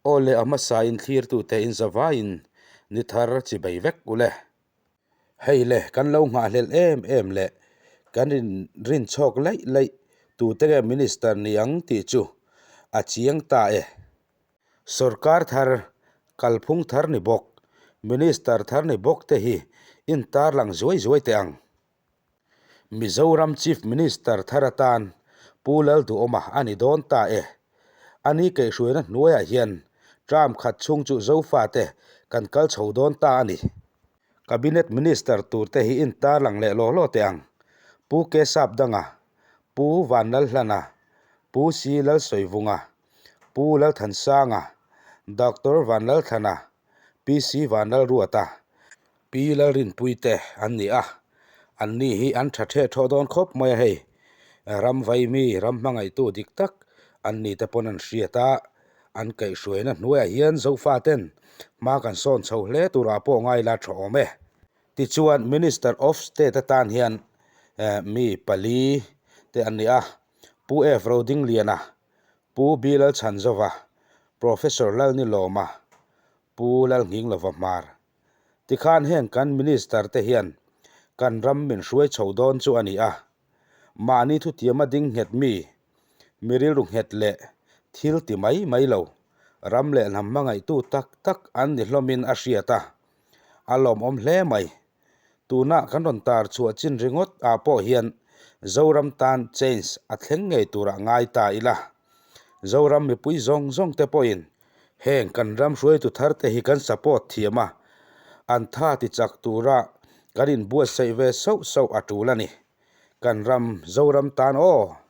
Aw le a hmasa in thlirtute in zavaiin ni thar chi bei vek u le. Hei le kan lo nghahhlelh em em leh kan in rin chhawk laih laih tute nge Minister ni ang tih chu a chiang ta e. Sorkar thar, kalphung thar ni bawk, Minister thar ni bawk te hi in tarlang zuai zuai teh ang. Mizoram Chief Minister thar atan Pu Lalduhawma a ni dawn ta e. A ni keihhruaina hnuaiah hian term khat chhung chu Zofate kan kal chho dawn ta a ni. Cabinet Minister turte hi in tarlang leh law law teh ang. Pu Kesap Danga, Pu Vanlalhlana, Pu Si Lalsawivunga, Pu Lalthansanga, Doctor Vanlalthlana, PC Vanlalruata, Pi Lalrinpui te an ni a, an ni hi an tha theh thawh dawn khawp mai a hei. Ram vaimi, ram hmangaihtu dik tak an ni te pawn an hriat a, an kaihhruaina hnuaiah hian Zofa ten hma kan sawn chho hle turah pawh ngai la tha awm e. Tichuan Minister of State atan hian mi pali te an ni a, Pu F Rodingliana, Pu B Lalchhanzova, Professor Lalnilawma, Pu Lalnghinglova Hmar. Tikhan heng kan Minister te hian kan ram min hruai chho dawn chu a ni a. Mahni thutiama ding nghet mi, mi rilru nghet leh thil ti mai mai lo, ram leh hnam hmangaihtu tak tak an ni hlawmin a hriat a, a lawmawm hle mai. Tuna kan rawn tar chhuah chin ringawt ah pawh hian Zoram tan change a thleng ngei turah ngai ta ila. Zoram mipui zawng zawng te pawhin Heng kan ram hruaitu thar te hi kan support thiam a, an tha ti chak tura kan inbuatsaih ve sauh sauh a tul a ni. Kan ram, Zoram tan aw!